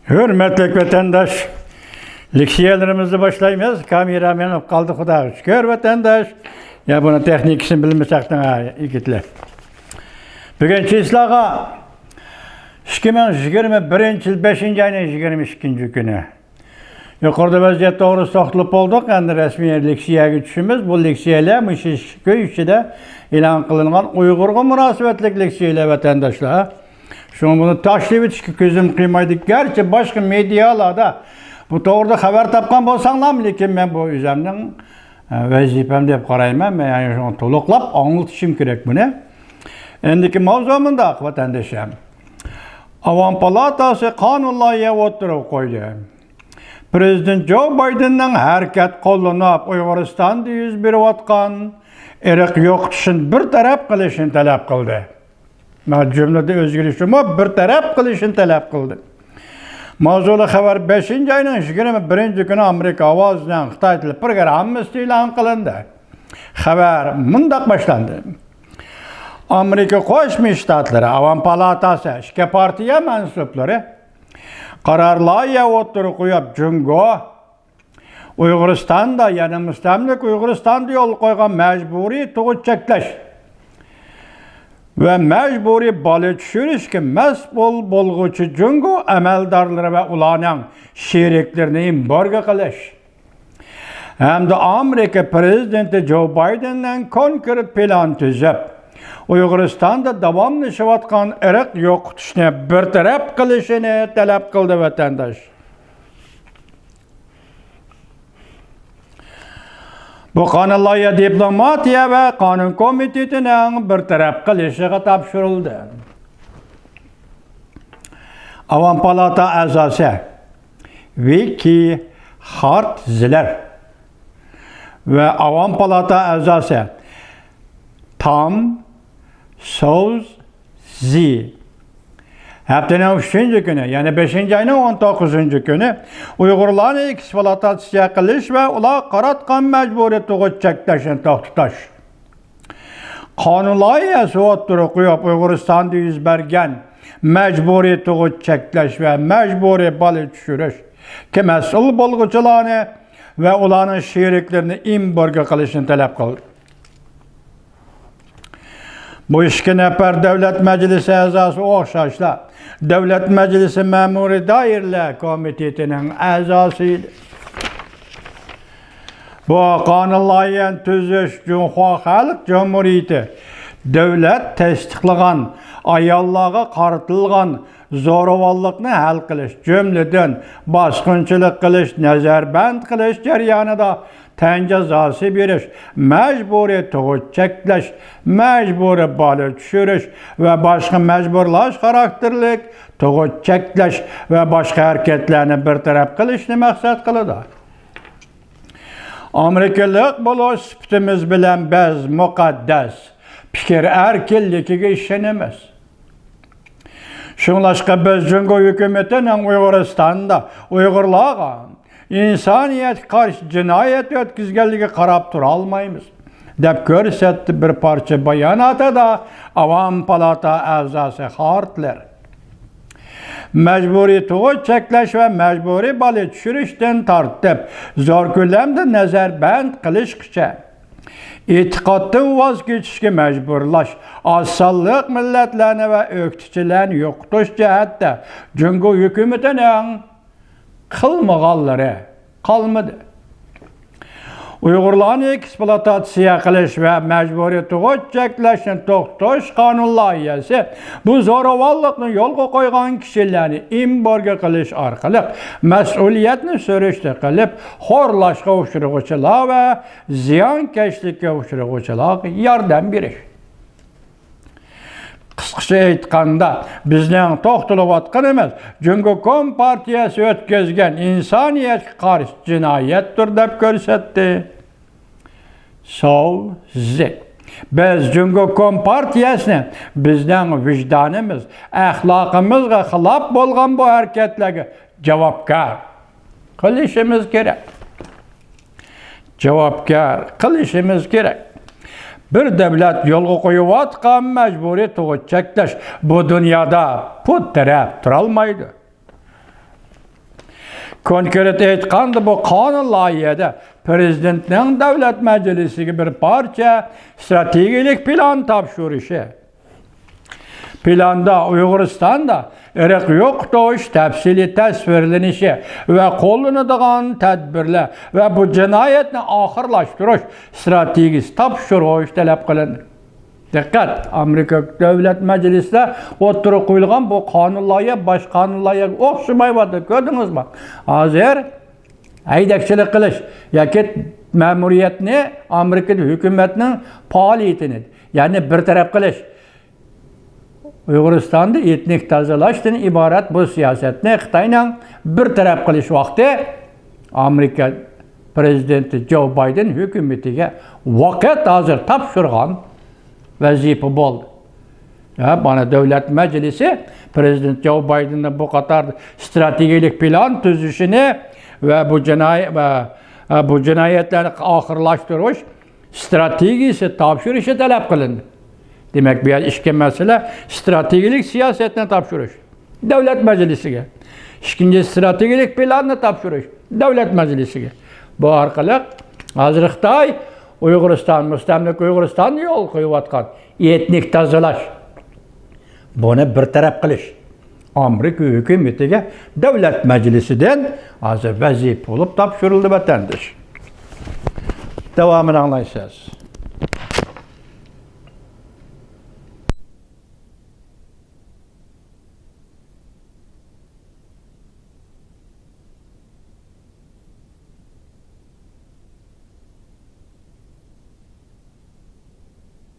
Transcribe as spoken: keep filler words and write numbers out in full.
ھۆرمەتلىك ۋەتەنداش، لېكسىيەلىرىمىزنى باشلايمىز. كامېرا مېڭىپ قالدى، خۇداغا شۈكۈر، ۋەتەنداش. يا، بۇنىڭ تېخنىكىسىنى بىلمىسەكتىڭ، ھە، يىگىتلەر. بۈگۈن چىسلاغا ئىككى مىڭ يىگىرمە بىرىنچى يىل بەشىنچى ئاينىڭ يىگىرمە ئىككىنچى كۈنى. يۇقىرىدا ۋەزىيەت توغرىسىدا توختىلىپ بولدۇق. ئەمدى رەسمىي لېكسىيەگە چۈشىمىز. بۇ لېكسىيەلەر مۇشۇ ئىككى كۈن ئىچىدە ئېلان قىلىنغان ئۇيغۇرغا مۇناسىۋەتلىك لېكسىيەلەر، ۋەتەنداشلار. شۇڭا بۇنى تاشلىۋېتىشكە كۆزۈم قىيمايدۇ. گەرچە باشقا مېدىيالاردا بۇ توغرىدا خەۋەر تاپقان بولساڭلارمۇ، لېكىن مەن بۇ ئۆزۈمنىڭ، ئە، ۋەزىپەم دەپ قارايمەن. مەن، يەنى، شۇڭا تولۇقلاپ ئاڭلىتىشىم كېرەك بۇنى. ئەمدىكى ماۋزۇ مۇنداق، ۋەتەندىشىم. ئاۋام پالاتاسى قانۇن لايىھە ئوتتۇرىغا قويدى. پىرېزىدېنت جو بايدېننىڭ ھەرىكەت قوللىنىپ، ئۇيغۇرىستاندا يۈز بېرىۋاتقان ئىرق يوقىتىشنى بىر تەرەپ قىلىشنى تەلەپ قىلدى. مانا جۈملىدە ئۆزگىرىشىمۇ بىر تەرەپ قىلىشنى تەلەپ قىلدى. ماۋزۇلۇق خەۋەر بەشىنچى ئاينىڭ يىگىرمە بىرىنچى كۈنى ئامېرىكا ئاۋازىنىڭ خىتاي تىلى پروگراممىسىدا ئېلان قىلىندى. خەۋەر مۇنداق باشلاندى. ئامېرىكا قوشما شتاتلىرى ئاۋام پالاتاسى ئىككى پارتىيە مەنسۇپلىرى قارار لايىھە ئوتتۇرىغا قويۇپ، جۇڭگو ئۇيغۇرىستاندا، يەنى مۇستەملىكە ئۇيغۇرىستاندا يولغا قويغان مەجبۇرىي تۇغۇت چەكلەش ۋە مەجبۇرىي بالا چۈشۈرۈشكە مەسئۇل بولغۇچى جۇڭگو ئەمەلدارلىرى ۋە ئۇلارنىڭ شېرىكلىرىنى ئېمبارگو قىلىش ھەمدە ئامېرىكا پىرېزىدېنتى جو بايدېننىڭ كونكرېت پىلان تۈزۈپ، ئۇيغۇرىستاندا داۋاملىشىۋاتقان ئىرق يوقىتىشنى بىر تەرەپ قىلىشىنى تەلەپ قىلدى، ۋەتەنداش. بۇ قانۇن لايىھە دىپلوماتىيە ۋە قانۇن كومىتېتىنىڭ بىر تەرەپ قىلىشىغا تاپشۇرۇلدى. ئاۋام پالاتا ئەزاسى ۋىككى خارت زىلەر ۋە ئاۋام پالاتا ئەزاسى تام سوز زى ھەپتىنىڭ ئۈچىنچى كۈنى، يەنى بەشىنچى ئاينىڭ ئون توققۇزىنچى كۈنى ئۇيغۇرلارنى ئېكسپلۇئاتاتسىيە قىلىش ۋە ئۇلارغا قاراتقان مەجبۇرىي تۇغۇت چەكلەشنى توختىتىش قانۇن لايىھەسى ئوتتۇرىغا قويۇپ، ئۇيغۇرىستاندا يۈز بەرگەن مەجبۇرىي تۇغۇت چەكلەش ۋە مەجبۇرىي بالا چۈشۈرۈشكە مەسئۇل بولغۇچىلارنى ۋە ئۇلارنىڭ شېرىكلىرىنى ئېمبارگو قىلىشنى تەلەپ قىلدى. بۇ ئىككى نەپەر دۆلەت مەجلىسى ئەزاسى ئوخشاشلا دۆلەت مەجلىسى مەمۇرىي دائىرىلەر كومىتېتىنىڭ ئەزاسى ئىدى. بۇ قانۇن لايىھەنى تۈزۈش جۇڭخۇا خەلق جۇمھۇرىيىتى دۆلەت تەستىقلىغان ئاياللارغا قارىتىلغان زوراۋانلىقنى ھەل قىلىش، جۈملىدىن، باسقۇنچىلىق قىلىش، نەزەربەند قىلىش جەريانىدا تەن جازاسى بېرىش، مەجبۇرىي تۇغۇت چەكلەش، مەجبۇرىي بالا چۈشۈرۈش ۋە باشقا مەجبۇرلاش خاراكتېرلىك تۇغۇت چەكلەش ۋە باشقا ھەرىكەتلەرنى بىر تەرەپ قىلىشنى مەقسەت قىلىدۇ. ئامېرىكىلىق بولۇش سۈپىتىمىز بىلەن بىز مۇقەددەس پىكىر ئەركىنلىكىگە ئىشىنىمىز. شۇڭلاشقا بىز جۇڭگو ھۆكۈمىتىنىڭ ئۇيغۇرىستاندا ئۇيغۇرلارغا ئىنسانىيەتكە قارشى جىنايەت ئۆتكۈزگەنلىكىگە قاراپ تۇرالمايمىز، دەپ كۆرسەتتى بىر پارچە باياناتىدا ئاۋام پالاتا ئەزاسى خارتلېر. مەجبۇرىي تۇغۇت چەكلەش ۋە مەجبۇرىي بالا چۈشۈرۈشتىن تارتىپ، زور كۆلەمدە نەزەربەند قىلىشقىچە، ئېتىقادتىن ۋاز كېچىشكە مەجبۇرلاش، ئاز سانلىق مىللەتلەرنى ۋە ئۆكتىچىلەرنى يوقىتىش جەھەتتە جۇڭگو ھۆكۈمىتىنىڭ قىلمىغانلىرى قالمىدى. ئۇيغۇرلارنى ئېكسپلۇئاتاتسىيە قىلىش ۋە مەجبۇرىي تۇغۇت چەكلەشنى توختىتىش قانۇن لايىھەسى بۇ زوراۋانلىقنى يولغا قويغان كىشىلەرنى ئېمبارگو قىلىش ئارقىلىق مەسئۇلىيەتنى سۈرۈشتە قىلىپ، خورلاشقا ئۇچرىغۇچىلار ۋە زىيانكەشلىككە ئۇچرىغۇچىلارغا ياردەم بېرىش. قىسقىچە ئېيتقاندا، بىزنىڭ توختىلىۋاتقىنىمىز جۇڭگو كومپارتىيەسى ئۆتكۈزگەن ئىنسانىيەتكە قارشى جىنايەتتۇر، دەپ كۆرسەتتى ساۋ زى. بىز جۇڭگو كومپارتىيەسىنى بىزنىڭ ۋىجدانىمىز، ئەخلاقىمىزغا خىلاپ بولغان بۇ ھەرىكەتلەرگە جاۋابكار قىلىشىمىز كېرەك. جاۋابكار قىلىشىمىز كېرەك. بىر دۆلەت يولغا قويۇۋاتقان مەجبۇرىي تۇغۇت چەكلەش بۇ دۇنيادا پۇت تىرەپ تۇرالمايدۇ. كونكرېت ئېيتقاندا، بۇ قانۇن لايىھەدە پرېزىدېنتنىڭ دۆلەت مەجلىسىگە بىر پارچە ستراتېگىيەلىك پىلان تاپشۇرۇشى، پىلاندا ئۇيغۇرىستاندا ئىرق يوقىتىش تەپسىلىي تەسۋىرلىنىشى ۋە قوللىنىدىغان تەدبىرلەر ۋە بۇ جىنايەتنى ئاخىرلاشتۇرۇش ستراتېگىيىسى تاپشۇرۇش تەلەپ قىلىندى. دىققەت! ئامېرىكا دۆلەت مەجلىسىدە ئوتتۇرىغا قويۇلغان بۇ قانۇن لايىھە باشقا قانۇن لايىھەگە ئوخشىمايۋاتىدۇ، كۆردىڭىزمۇ؟ ھازىر ھەيدەكچىلىك قىلىش ياكى مەمۇرىيەتنى، ئامېرىكا ھۆكۈمەتنىڭ پائالىيىتىنى، يەنى بىر تەرەپ قىلىش، ئۇيغۇرىستاندا ئېتنىك تازىلاشتىن ئىبارەت بۇ سىياسەتنى خىتاينىڭ بىر تەرەپ قىلىش ۋاقتى ئامېرىكا پرېزىدېنتى جو بايدېن ھۆكۈمىتىگە ۋاقىت ھازىر تاپشۇرغان ۋەزىپە بولدى. ھە، مانا دۆلەت مەجلىسى پرېزىدېنت جو بايدېننىڭ بۇ قاتار ستراتېگىيەلىك پىلان تۈزۈشىنى ۋە بۇ جىنايى-، ۋە، ۋە بۇ جىنايەتلەرنى ئاخىرلاشتۇرۇش ستراتېگىيىسى تاپشۇرۇشى تەلەپ قىلىندى. دېمەك، بۇ يەردە ئىككى مەسىلە، ستراتېگىيەلىك سىياسەتنى تاپشۇرۇش دۆلەت مەجلىسىگە، ئىككىنچى، ستراتېگىيەلىك پىلاننى تاپشۇرۇش دۆلەت مەجلىسىگە. بۇ ئارقىلىق ھازىر خىتاي ئۇيغۇرىستان، مۇستەملىكە ئۇيغۇرىستاندا يولغا قويۇۋاتقان ئېتنىك تازىلاش، بۇنى بىر تەرەپ قىلىش ئامېرىكا ھۆكۈمىتىگە دۆلەت مەجلىسىدىن ھازىر ۋەزىپە بولۇپ تاپشۇرۇلدى، ۋەتەنداش. داۋامىنى ئاڭلايسىز.